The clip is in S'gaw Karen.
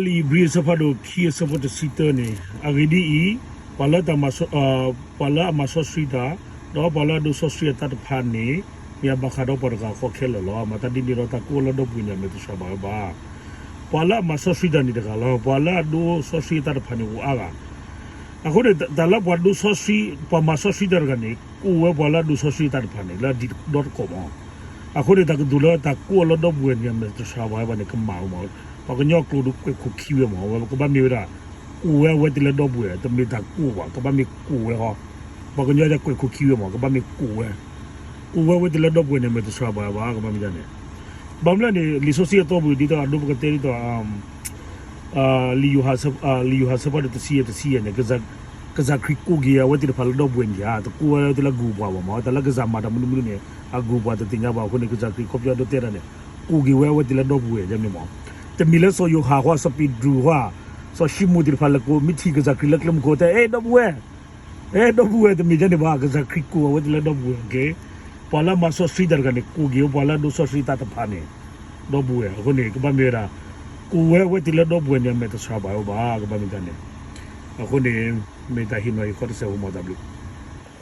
လံာ်ဧ့ၤဘြံၤအဆၢဖးဒိၣ်ခံအဆၢဖိတဆံတၢန့ၣ် အဂ့ၢ်ဒ်အံၤ, ပှၤလၢတၢ်မၤစီ, ပှၤလၢအမၤစီဆှံတၢ်, ဒီးပှၤလၢအဒိးစီဆှံအသးတဖၣ်န့ၣ် မ့ၢ်အဘၣ်ဃးဒီးပှၤတဂၤဃီခဲလၢာ်လီၤ. မၤသးဒ်န့ၣ်ဒီးတၢ်ကိးအီၤလၢဒီပုၢ်ဝဲၢ်န့ၣ် အမဲာ်တဆှးဘၣ်ဝဲဘၣ်. ပှၤလၢအမၤစီဆှံတၢ်န့ၣ်တဂၤလီၤ. ပှၤလၢအဒိးစီဆှံအသးတဖၣ်န့ၣ်အိၣ်အါဂၤ အဃိန့ၣ် တၢ်လၢပှၤဒိးစီဆှံ, ပှၤမၤစီဆှံတၢ်တဂၤန့ၣ် ကိးဝဲပှၤလၢအဒိးစီဆှံအသးတဖၣ်န့ၣ် လၢအဒံးဒီတကီၢ်မး. အဃိန့ၣ် တၢ်ကတိၤလၢတၢ်ကိးအီၤလၢဒီပုၢ်ဝဲၢ်န့ၣ် အမဲာ်တဆှးဘၣ်ဝဲဘၣ်န့ၣ် ကမၣ်မး. ပှၤကညီကျိာ်ဒုးကွဲးခိၣ်ခံဝဲမး, အဝဲကဘၣ်မ့ၢ်ဝဲဒၣ် ကိးဝဲအဝဲသ့ၣ်လၢဒီပုၢ်ဝဲၢ်, တမ့ၢ်တၢ်ကိးဘၣ်, ကဘၣ်မ့ၢ်ကိးဝဲဟီ. ပှၤကညီကွဲးခိၣ်ခံဝဲမး, ကဘၣ်မ့ၢ်ကိးဝဲ, ကိးဝဲအဝဲသ့ၣ်လၢဒီပုၢ်ဝဲၢ်န့ၣ် အမဲာ်တဆှးဘၣ်ဝဲဘၣ်, ကဘၣ်မ့ၢ်ဒ်န့ၣ်. ဘၣ်မနုၤလဲၣ်န့ၣ် လံာ်စီဆှံအသီပူၤ ဒ်သိးအဒိပကတဲဒ်သိး လံာ်ယိၤဟၣ်, လံာ်ယိၤဟၣ်ဆၢဖးဒိၣ်တဆံယဲၢ်တဆံယဲၢ်န့ၣ် ကစၢ်ခရံာ်ကိးက့ၤအဝဲသ့ၣ်တဖၣ်လၢဒီပုၢ်ဝဲၢ်န့ၣ်ဧါ, တကိးဝဲအဝဲသ့ၣ်လၢအဂုၤအပှၤဘၣ်မး. တၢ်လၢကစၢ်မၤတၢ်မနုၤမနုၤန့ၣ် အဂုၤအပှၤတသ့ၣ်ညါဘၣ်. အဃိန့ၣ် ကစၢ်ခရံာ်ခီဖျိအဒိတဲတၢ်န့ၣ် ကိးက့ၤဝဲအဝဲသ့ၣ်လၢဒီပုၢ်ဝဲၢ်န့ၣ်မး. တမ့ၢ်လၢစီၤယိၤဟၣ်ဟီ, စီၤပ့းတရူးဟီ, စီၤၡံမိၣ်သ့ၣ်တဖၣ်လဲၤကိးမ့ၢ်ထံၣ်ကစၢ်ခရံာ်လၢကျဲမုၢ်ခိၣ်တဲ အဲ ဒီပုၢ်ဝဲၢ်, အဲ ဒီပုၢ်ဝဲၢ်, တမ့ၢ်ဒ်န့ၣ်ဘၣ်. ကစၢ်ခရံာ်ကိးအဝဲသ့ၣ်လၢဒီပုၢ်ဝဲၢ်, ပှၤလၢအမၤစီဆှံတၢ်တဂၤန့ၣ် ကိးက့ၤဝဲပှၤလၢအဒိးစီဆှံသးတဖၣ်န့ၣ် ဒီပုၢ်ဝဲၢ်. အဃိန့ၣ် ကဘၣ်မ့ၢ်ဝဲဒၣ် ကိးဝဲအဝဲသ့ၣ်လၢဒီပုၢ်ဝဲၢ်န့ၣ် အမဲာ်တဆှးဘၣ်ဝဲဘၣ်, ကဘၣ်မ့ၢ်ဒ်န့ၣ်. အဃိန့ၣ် မ့ၢ်တၢ်ဟ့ၣ်နီၤဟ့ၣ်ခီတစဲးဖိမး, တၢ်ဘျုး